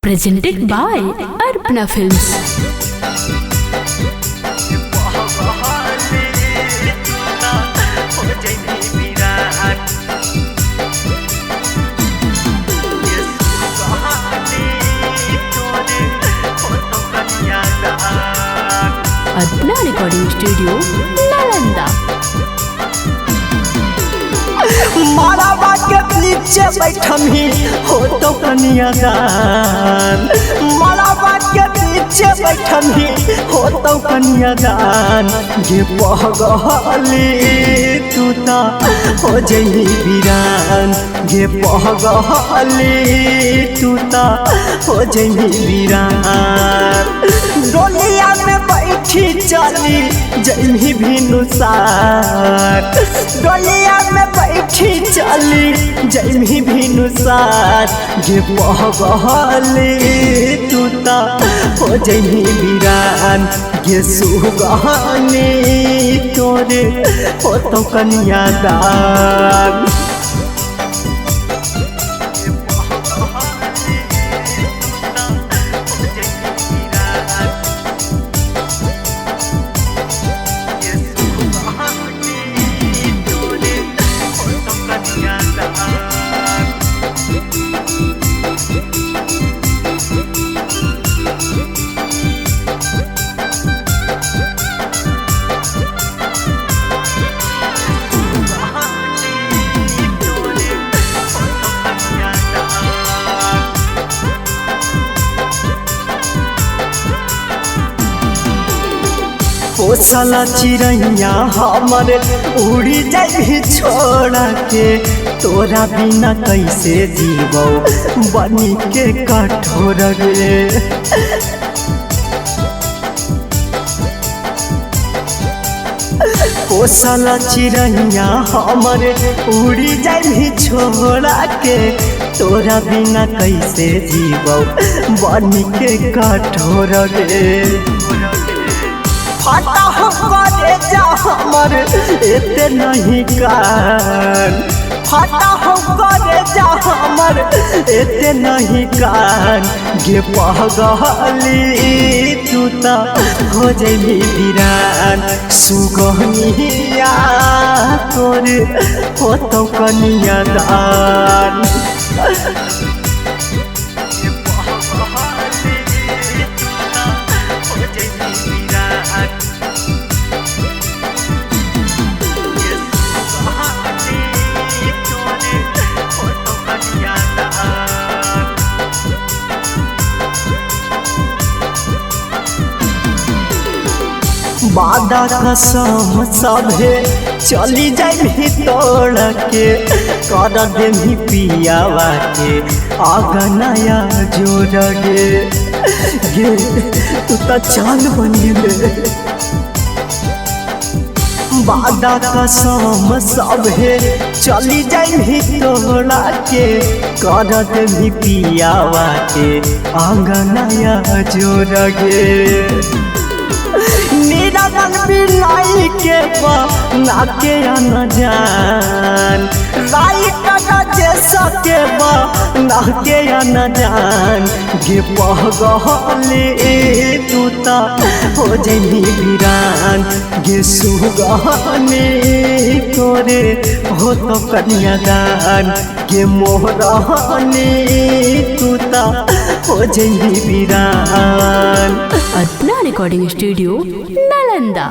Presented by Arpana Films. Arpana Recording Studio, Nalanda. मारावा के नीचे बैठमी हो तो कन्यादान, मारावा के नीचे बैठमी हो तो कन्यादान। गे पहगली तू त हो जइही वीरान, गे पहगली तू त हो जइही वीरान। डोलिया में बैठी चली जइही भिनुसार, डोलिया में बैठी चली जइही भिनुसार। गे पहगली तू त हो जइही वीरान, गे सुगहनी तोरे हो तो कन्यादान। पोसल चिड़ैया हमर उड़ी जाबी छोड़ा के, तोरा बिना कैसे जीवो बनी के कठोर रे। पोसल चिड़ैया हमर उड़ी जाबी छोड़ा के, तोरा बिना कैसे जीवो बनी के कठोर रे। फटा करे जा हमर एते नहीं कान, फटा करे जा हमर एते नहीं कान। गे पहगली तू त हो जइबी वीरान, सुगहनिया तोरे हो तो कन्यादान। वादा कसम सभे चली जाबी तोड़ के, कर देमी पियावा के आगनाया जोड़ गे। गे तू त चांद बन गेले। वादा कसम सभे चली जाबी तोड़ के, कर देमी पियावा के आगनाया जोड़ गे। निरंजन बिलाई के बना के अनजान, राइटर जैसा के बना के अनजान। गे पहगली तू त हो जइबी वीरान, गे सुगहनी तोरे हो तो कन्यादान। गे मोहरनी तू त हो जइबी वीरान। Arpana Recording Studio, Nalanda.